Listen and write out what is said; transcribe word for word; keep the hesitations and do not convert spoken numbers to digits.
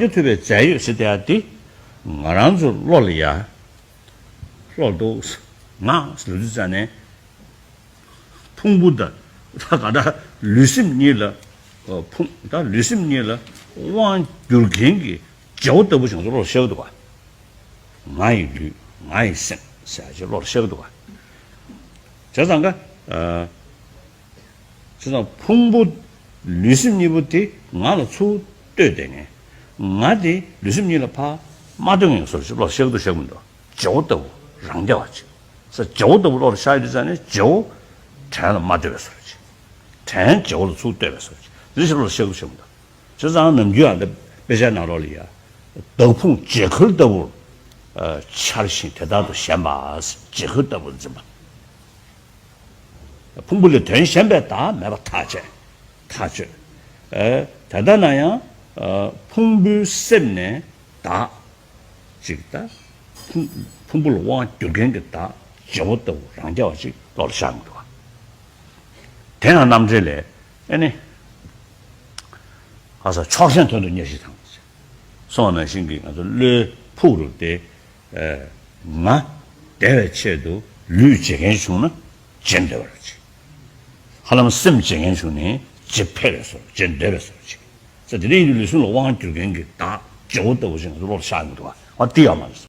རྒྱུ་ཐུབ་པའི་རྫས་ཡོད་ཟེར་དེ་ཡ་དེ་ང་རང་ཚོ་བློ་ལ་ཡ་བློ་འདུག་ང་ལུས་རྩ་ནས་ཕུང་པོ་དང་ད་ག་ད་ལུས་སེམས་གཉིས་ལ་ཕུང་ད་ལུས་སེམས་གཉིས་ལ་དབང་བསྒྱུར་མཁན་གྱི་བརྗེ་བོ་ལྟ་བུ་ཞིག་ང་ཚོ་བློ་ལ་ཤར་གི་འདུག་ག་ང་ཡི་ལུས་ང་ཡི་སེམས་ཟེར་ཡ་ཅིག་བློ་ལ་ཤར་གི་འདུག་ག་བྱས་ཙང་ཀ་བྱས་ཙང་ཕུང་པོ་ལུས་སེམས་གཉིས་པོ་དེ་ང་ལ་ཚུར་ལྟོས་བསྡད་མཁན། ང་དེ་ལུས་སེམས་གཉིས་ལ་ཕར་མ་ལྟོས་མཁན་བཟོ་ཞིག་བློ་ལ་ཤར་གི་འདུག་ཤར་གི་མི་འདུག་བརྗེ་བོ་ལྟ་བུ་རང་རྐྱ་བ་ཅིག་ས་བརྗེ་བོ་ལྟ་བུ་བློ་ལ་ཤར་ཡོད་དུས་ཙང་ནས་བརྗེ་བོ་དྲན་ལ་མ་ལྟོས་པའི་བཟོ་ཅིག་དྲན་བརྗེ་བོ་ལ་ཚུར་ལྟོས་པའི་བཟོ་ཅིག་འདི་ཞིག་བློ་ལ་ཤར་གི་འདུག་ཤར་གི་མི་འདུག་བྱས་ཙང་ནམ་རྒྱུན་ཨ་འདི་དཔེ་ཆའི་ནང་ལོགས་ལ་ཡ། བདག་ཕུང་བརྗེ་ཁུལ་ལྟ་བུར་འཆར་ཞིང་དེ་ལྟར་དུ་ཞེན་པ། བརྗེ་ཁུལ་ལྟ་བུར་འཛིན་པ། ཕུང་པོ་ལས་དོན་གཞན་པའི་བདག་མེད་པ་ཐག་བཅད། ཐག་གཅོད། ཨེ། ད་ལྟ་ན་ཡང་ཨ། ཕུང་པོའི་སེམས་ནས་བདག་ཅིག་ད་ཕུང་ཕུང་པོ་ལ་དབང་བསྒྱུར་མཁན་གྱི་བདག་བརྗེ་བོ་ལྟ་བུ་རང་རྐྱ་བ་ཅིག་བློ་ལ་ཤར་མི་འདུག་ག་དེ་ཡང་རྣམ་འགྲེལ་ལས་ཨེ་ནི། ཁ་ས་ཕྱོགས་ཞེན་དོན་དུ་གཉེར་ཞེས་དང་། སོང་བ་ནང་བཞིན་གྱི་ང་ཚོ་བློའི་ཕུག་རུ་དེ་ང་བདེ་བའི་ཆེད་དུ་ལུས་བརྗེ་མཁན་བྱུང་ན་བརྗེ་འདོད་པར་བྱེད། ཧ་ལམ་སེམས་བརྗེ་མཁན་བྱུང་ནས་བརྗེ་འཕེལ་བའི་བཟོ་བརྗེ་འདོད་པའི་བཟོ་བྱེད། ས་དེ་ནས་ཡིན་དུས་ལུས་སེམས་ལ་དབང་བསྒྱུར་མཁན་གྱི་བདག་བརྗེ་བོ་ལྟ་བུ་ཞིག་ང་ཚོ་བློ་ལ་ཤར་མི་འདུག་ག་ཨ་དེ་ཡང་མ་རེད།